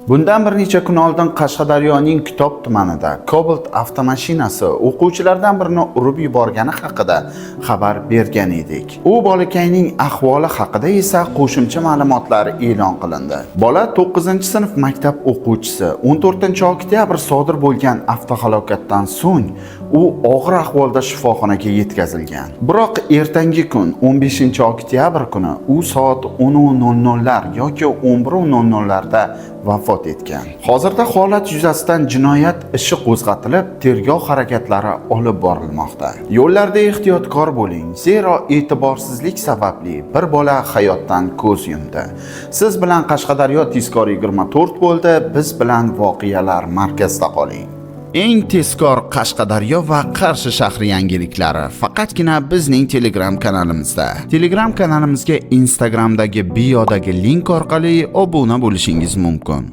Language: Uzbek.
Bundan bir necha kun oldin Qashqadaryoning Kitob tumanida Cobalt avtomashinasi o'quvchilardan birini urib yuborgani haqida xabar bergan edik. U bolakayning ahvoli haqida esa qo'shimcha ma'lumotlar e'lon qilindi. Bola 9-sinf maktab o'quvchisi. 14-oktyabr sodir bo'lgan avtohalokatdan so'ng u og'ir ahvolda shifoxonaga yetkazilgan. Biroq ertangi kun, 15-oktyabr kuni u soat 10:00 lar yoki 11:00 larda vafot etgan. Hozirda holat yuzasidan jinoyat ishi qo'zg'atilib, tergov harakatlari olib borilmoqda. Yo'llarda ehtiyotkor bo'ling, zero e'tiborsizlik sababli bir bola hayotdan ko'z yumdi. Siz bilan Qashqadaryo tezkor 24 bo'ldi. Biz bilan voqealar markazida qoling. Eng tezkor Qashqadaryo va Qarshi shahri yangiliklari faqatgina bizning Telegram kanalimizda. Telegram kanalimizga Instagramdagi biodagi link orqali obuna bo'lishingiz mumkin.